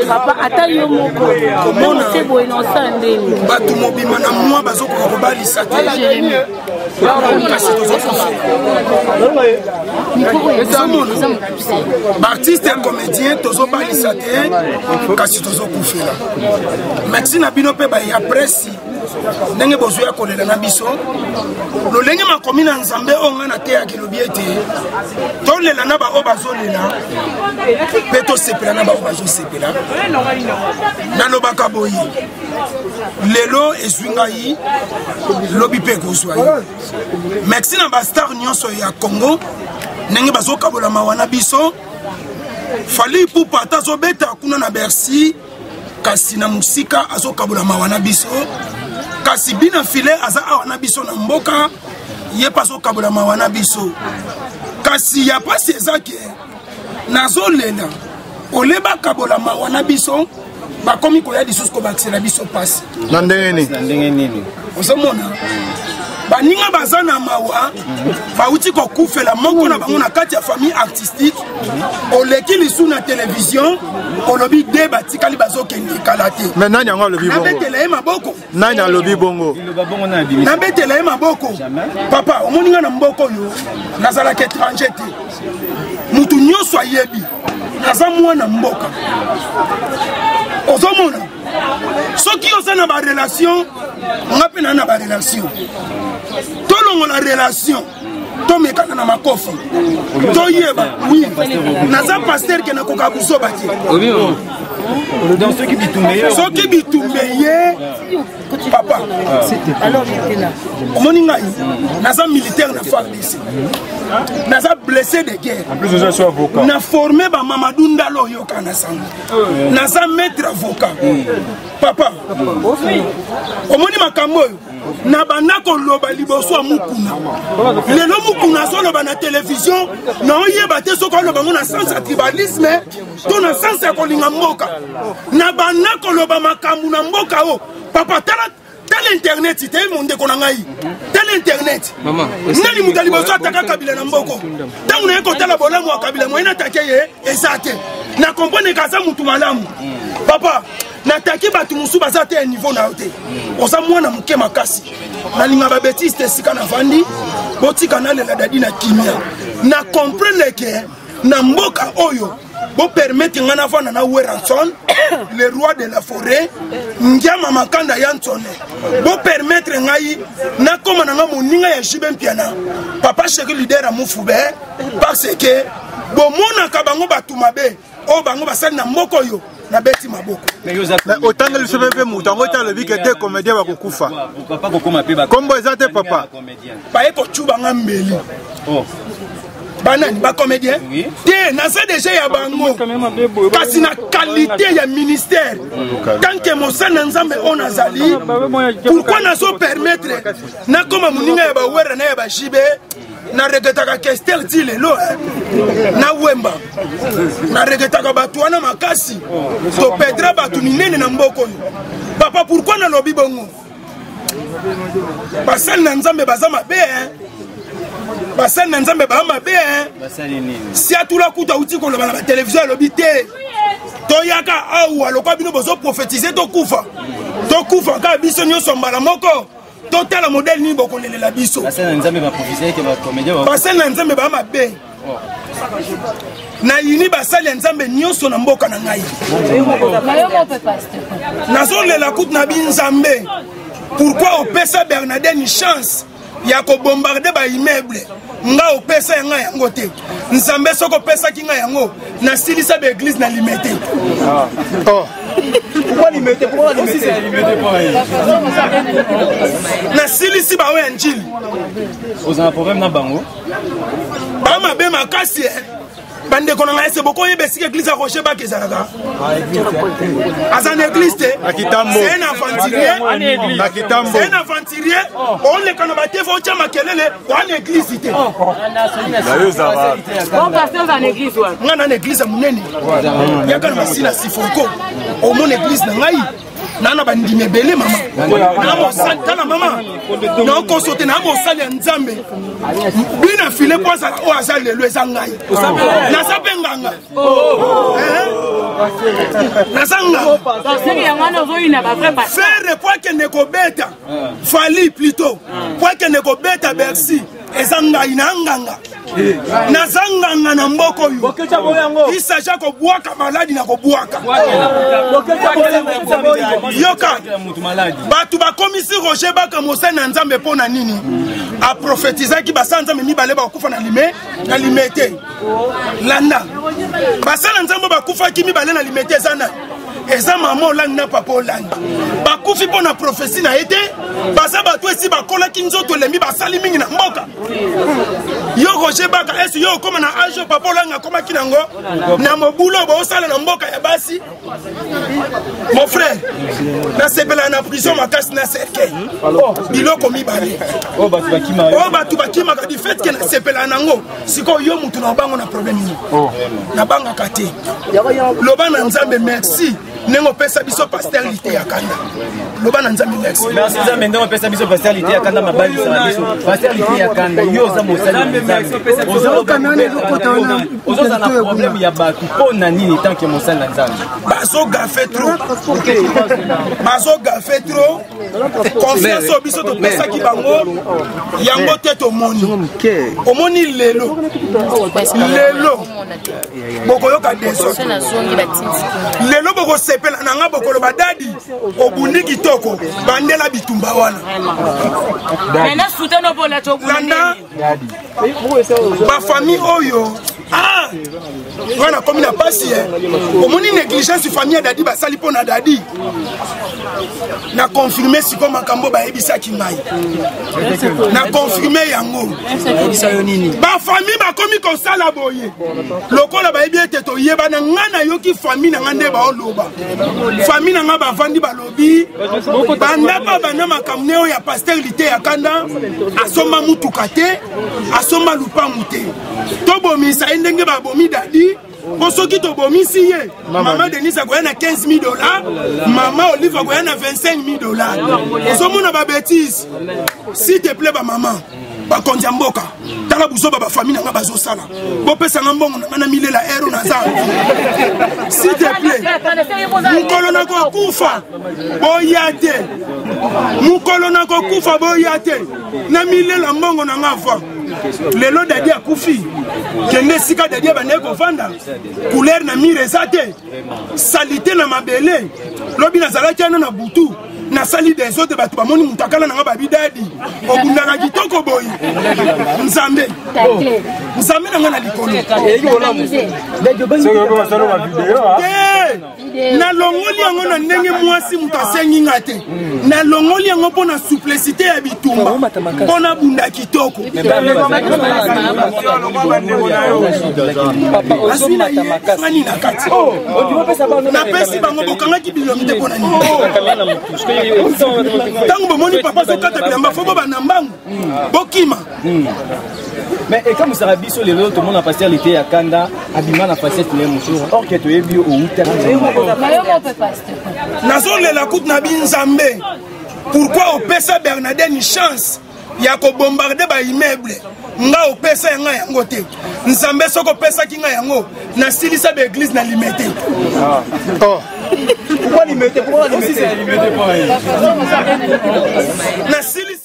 Papa, ata yo moko komona se boye na osala ndeni bato mobima na mwa bazokoka kobalisa te, kasi tozokufa. Baartiste ya comédien tozobalisa te, kasi tozokufela. Merci na bino mpe baya presse, ndenge bozwi ya kolela na biso. Lolenge makomi na Nzambe oyo ngai nateyaka elobi ete tolela na baoyo bazolela mpe tosepela na baoyo bazosepela. Nalobaka boye: lelo ezwi ngai, lobi mpe ekozwa ye. Merci na bastar nyonso ya Congo, ndenge bazokabola mawa na biso. Fally Ipupa, ata azobeta kuna na Bercy, kasi na mosika azokabola mawa na biso. Kasi bina file aza awa na biso na mboka, ye mpe azokabola mawa na biso. Kasi ya mpasi eza ke nazolela ole bakabola mawa na biso, bakomi koya lisusu kobakisela biso mpasi. Na ndenge nini? Ozomona baninga baza na mawa, bauti kokufela moko na bango na kati ya famille artistique. Oleki lisu na télévision, olobi de batikali bazokende kala te. Mais nani yango alobi bongo? Nabetela ye maboko? Nani alobi bongo? Nabetela ye maboko? Papa, omoni nga na mboka oyo nazalaka étranger te. Mutu nyonso ayebi naza mwana mboka. Ozomona, soki oza na barelation, nga mpe naa na barelation. Tolongola relation, tomekana na makofi, toyeba. Oui, naza pasteur ke nakoka buzoba te. Soki bitumbe ye, papa, omoni ngai naza militaire na FARDC, naza blessé de guerre, na forme bamamadou Ndala oyoka na sango, naza maître avocat. Papa, omoni makambo oyo na banda koloba liboso ya Mukuna. Lelo Mukuna azoloba na televizio, naoyeba te soki aloba ngo na sens ya tribalisme to na sens ya kolinga mboka. Na banda koloba makambo na mboka oyo, papa, tala, tala internet te, mondeko na ngai, tala internet. Nani moto ya liboso ataka Kabila na mboko? Ntango naye kotala bolamu ya Kabila, moye natake ye eza te. Na comprendre ke aza motu malamu. Papa, nataki bato mosusu baza te ya niveau na yo te. Oza mwana moke makasi. Nalinga babêtises te. Esika navandi, botika nalela dadi na kimia. Na comprendre ke na mboka oyo, bopermettre ngai navanda na Werrason, le roi de la forêt, Ngiama Makanda ya Nsone. Bopermettre ngai nakóma na ngai moninga ya JB Mpiana, papa chéri, leader ya Mufube, parce que bomonaka bango bato mabe oyo bango basali na mboka oyo. Nabeti maboko. Otangeli biso mpe moto yango te, alobi ke te comédien bakokufa, kombo eza te, papa. Baye kocuba nga mbeli. Banani? Bacomédien te, naza deja ya bango, kasi na qualité ya ministère, tant que mosali na Nzambe oyo nazali. Pourquoi nazopermettre nakoma moninga ya bawera na ya baJB? Na regretaka Kester ti lelo na Wemba, na regretaka bato wana makasi. Toperdre bato minene na mboka oyo, papa. Pourquoi nalobi bongo? Basali na Nzambe baza mabe, basali na Nzambe baa mabe. Siatula kuta auti koloba na batelevizio, alobi te toyaka awa lokwa bino bozoprophétiser, tokufa, tokufa kaka biso nyonso mbala moko, totala modèle nini bokolelela biso. Basali na Nzambe baa mabe. Nayini basali ya Nzambe nyonso na mboka na ngai. Nazolela kutu na binzambe: pourquoi opesa Bernadin chance ya kobombarder baimmeuble, nga opesa ya ngai yango te? Nzambe, soki opesaki ngai yango, nasilisa baéglise na Limete. Oh. Nasilisi baoyo ya Njili. Ozala problème na bango. Bamabe makasi. Bandeko na ngai, ese bokoyeba esika eglise ya Roger Bak ezalaka? Aza na eglise te, c'est un aventurier, c'est un aventurier. Oleka na batv, otya makelele, wana eglise te. Ngai na na eglise ya monene, yaka na masina Sifonko, omona eglise na ngai na bandimi ebele. Mama, na mosali, tala mama, naokoso te, na mosali ya Nzambe. Bina file mpo azala oyo aza lelo, eza ngai. Naza mpe nganga, naza nganga. Ferre po akende kobeta Fally, plutôt po akende kobeta Bercy, eza ngai na nganga. Naza nganga na mboka oyo. Isaja kobwaka maladi na kobwaka. Yoka, bato bakomisi Roger Baka mosali na Nzambe mpo na nini? Aprofetizaki basala Nzambe mibale bakokufa na lime na Limete. Landa, basala Nzambe bakufaki mibale na Limete, eza nani? Eza mama Olangi na papa Olangi. Bakufi mpo na prophétie na ye te. Baza bato esi bakolaki, nzoto elembi, basali mingi na mboka. Yo Roger Baka, esi yo okóma na age oyo papa Olangi akomaki nango na mobulu oyo boosala na mboka ya basi? Mon frère, nasepelaka na prison makasi na cercueil, biloko mibale oyo bato bakimaka. Du fait ke nasepelaka nango, sikoyo yo mutu na bango na problème nini? Nabangaka te. Loba na Nzambe merci ndenge opesa biso pasteur Liteya Kanda. Loba na Nzambe merci. Merci Nzambe ndenge opesa biso pasteur Liteya Kanda, mabalisa na biso. Pasteur Liteya Kanda, yo oza mosali ya Nzambe, ozozala na problème ya bato mpo na nini tant que mosali na Nzambe? Bazogafe trop, bazogafe trop. Confiance oyo biso topesaki bango yango te. Tomoni, omoni lelo, lelo bokoyoka désordre, lelo bokosepela na nga, bokoloba: "Dadi, obundi kitoko." Bandela bitumba wana. Landa bafamille oyo. Ah, wana komi na pasi e. Omoni négligence famille ya Dadi basali mpo na Dadi. Na confirme sikoyo makambo bayebisaki ngai, na confirme yango. Bafamille bakomi kosala boye lokola bayebi ete toyebana. Ngai nayoki famille na ngai nde baoloba. Famille na ngai bavandi, balobi banda mpa banda makambo ne oyo ya pasteur Liteya Kanda, asomba mutuka te, asomba lupangu te. Tobomisa ye ndenge babomi Dadi, mpo soki tobomisi ye, mama Denise akoya na 15 000 dollars, mama Olive akoya na 25 000 dollars. Ozomona babêtises? S'il te plaît, bamama bakonzi ya mboka, tala buzoba bafamille na nga bazosala. Bopesanga mbongo na nga na milela ero naza, s'il te plaît. Mokolo na kokufa boya te, mokolo na kokufa boya te na milela mbongo na nga avant. Lelo Dadi akufi, kende esika Dadi abandaki kovanda, couleur na mire eza te, saleté na mabele. Lobi nazalaki wana na butu, nasali désordre, bato bamoni moto akala nanga, babi: "Dadi, obundaka kitoko boye." Nzambe, Nzambe na ngai na likolo te. Nalongoli yango na ndenge mwasi moto asengi nga te. Nalongoli yango mpo na souplicité ya bitumba, mpo nabunda kitoko. Azwi na ye ngani na kati, napesi bango. Bokangaki bilongi te mpo na nini? Ntango bomoni papa azokata bilamba, fo bobanda mbangu, bokima. Mais ekamusaka biso lelo tomona pasteur Liteya Kanda abima na facette na ye mosusu, or ke toyebi yo outa. Nazolela kutu na binzambe. Pourquoi opesa Bernadette chance ya kobombarder baimmeuble, nga opesa ya ngai yango te? Nzambe, soki opesaki ngai yango, nasilisa baeglise na Limete. Pourquoi Limete? Pourquoi Limete? Nasilisa.